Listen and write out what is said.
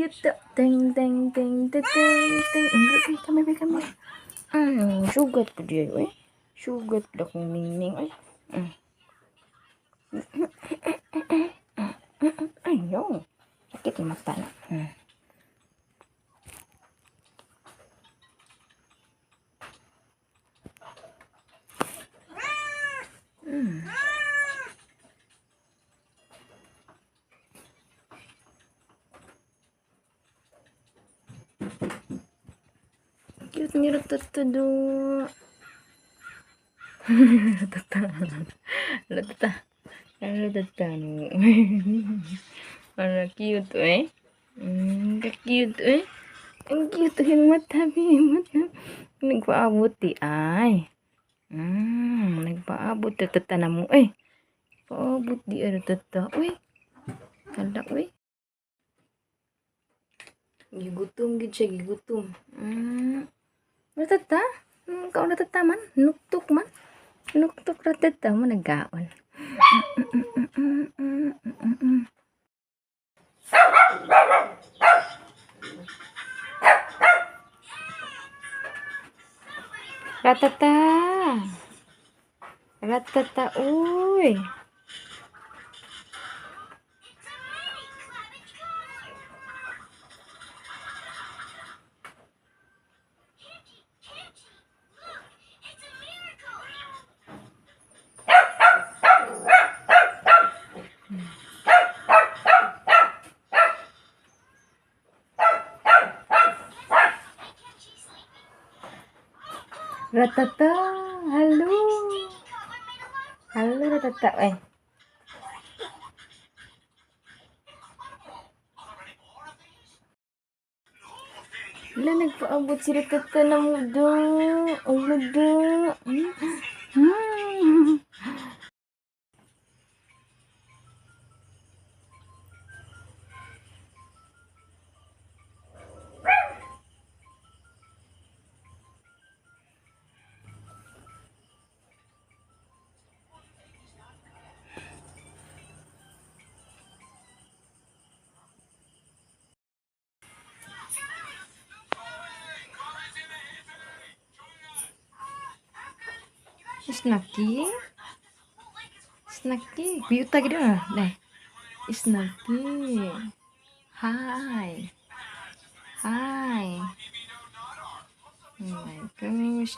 Cute. Ting, ting, ting, ting, ting, ting. Okay, come here, come here. Sugat po diay, eh. Sugat na kong mingming, ay. Ay, no. Sakit yung mata na. Cute ni Ratata do. Ratata. Ratata. Ratata no. Para cute eh. Cute eh. Ang cute yung mata, mata. Nagpaabot di ay. Nagpaabot Ratata na mo eh. Paabot di ay Ratata. Uy. Hala, uy. Gigutom gid siya, gigutom. Ratata? Kao Ratata man? Nuktok man? Nuktok Ratata mo nagkaon. Ratata! Ratata, uy! Ratata! Hello! Hello, Ratata. Eh. Wala, nagpaabot si Ratata na muda. Ang muda. Snacky? Snacky? Biyuta gid na. Dai. Snacky. Hi. Hi. Oh my gosh.